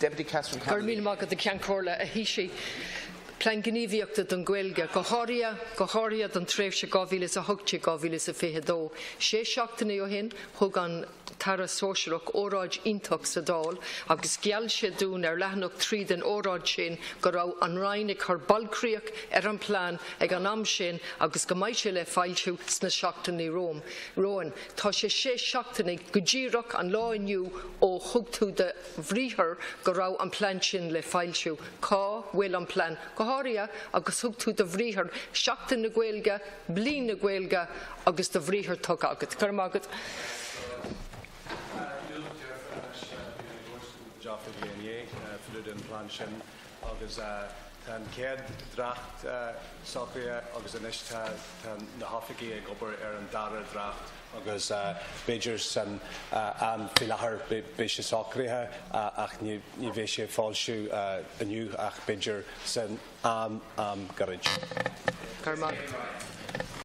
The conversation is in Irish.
Deputy Catherine Go raibh míle maith agat, a Cheann Comhairle, a Thaoisigh. Plean Gníomhaíochta don Ghaeilge, go háirithe go háirithe don tréimhse 2018 2022. Sé seachtainí ó shin, thug an tAire Sóisearach óráid iontach sa Dáil agus gheall sé dúinn ar leathanach 3 den óráid sin go raibh an Roinn ag cur bailchríoch ar an bplean ag an am sin agus go mbeidh sé le foilsiú sna seachtainí romhainn. Tá sé sé seachtainí go díreach an lá inniu ó thug tú do bhriathar go raibh an plean sin le foilsiú. Cá bhfuil an plean? Go háirithe agus thug tú do bhriathar Seachtain na Gaeilge, Bliain na Gaeilge agus do bhriathar tugtha agat. Go raibh maith agat. Agus tá an chéad dréacht socraithe agus anois tá na hoifigigh ag obair ar an dara dréacht agus b'fhéidir san am faoi láthair beidh sé socraithe ach ní bheidh sé foilsiú inniu ach b'fhéidir san am am gairid. Go raibh maith agat.